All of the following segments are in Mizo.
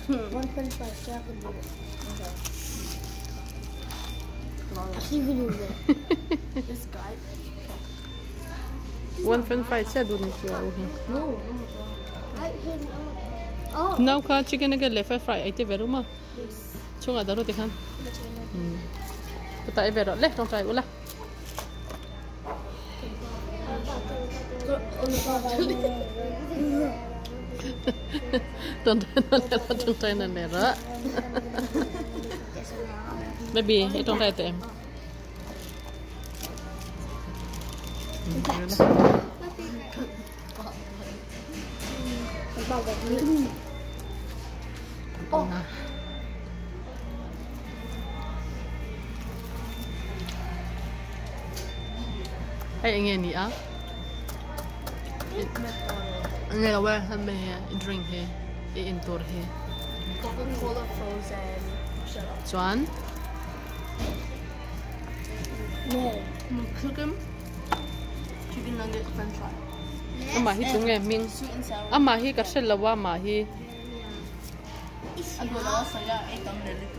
1.5, so I can do it. Okay. Actually, you can do it. This guy. One french fry chiah duh ni chu a u hi. No. Oh. Nau kha chicken nugget leh french fry ei te ve rum a. Chungah dah ru tikhan. Chutah ei ve rawh le tawngtai ula. Tawngtai na leh rawh. Baby i tawngtai teh em? Hei eng nge ni a? Nge lo e hemi hi i drink hi i in tur hi. Coca-Cola frozen. Chuan. Chicken. Chicken nugget french fry. Amah hi tunge hming? Amah hi ka hre lo a amah hi.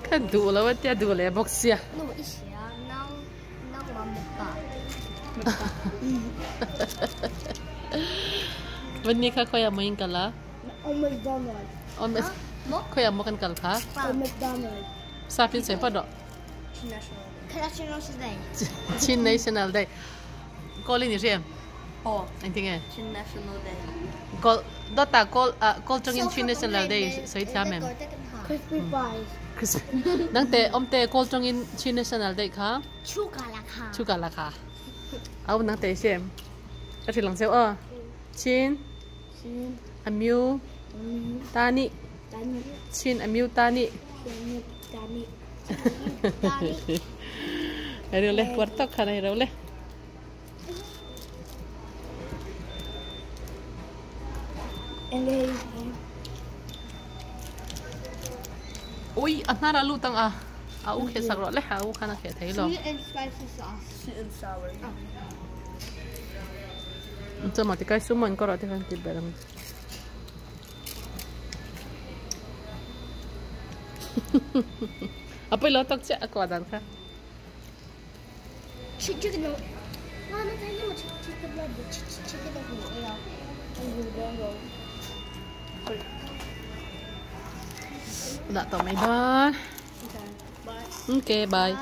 Ka duh lo a tia duh leh bawk sia. Vani kha khawiah maw in kal a? Khawiah maw kan kal kha? Sap in sawi phawt rawh. Chin National Day. Kawl in i hria em? Aw. Engtin nge? Chin National Day. Kawl dawtah kawl ah kawl tawngin Chin National Day sawi thiam em? Crispy fries. Crispy. Nang te awm te kawl tawngin Chin National Day kha? Chuka la kha. Chuka la kha. Au nang te i hria em? Ka hrilh ang cheu aw. Chin. Chin. Amyu. Tani. Tani. Chin Amyu Tani. Chin Tani. Hei reuh le puar tawk khan hei reuh le. Ui a hnar a lut ang a a u kheh sak rawh le a u khan a kheh thei lo. Sweet and spicy sauce. Sweet and sour. Chama tikai sumo in kawr ah te khan ti ber ang. A pawi lo tawk chiah a kuah dan kha. Dah tawh mai dawn. Okay, bye.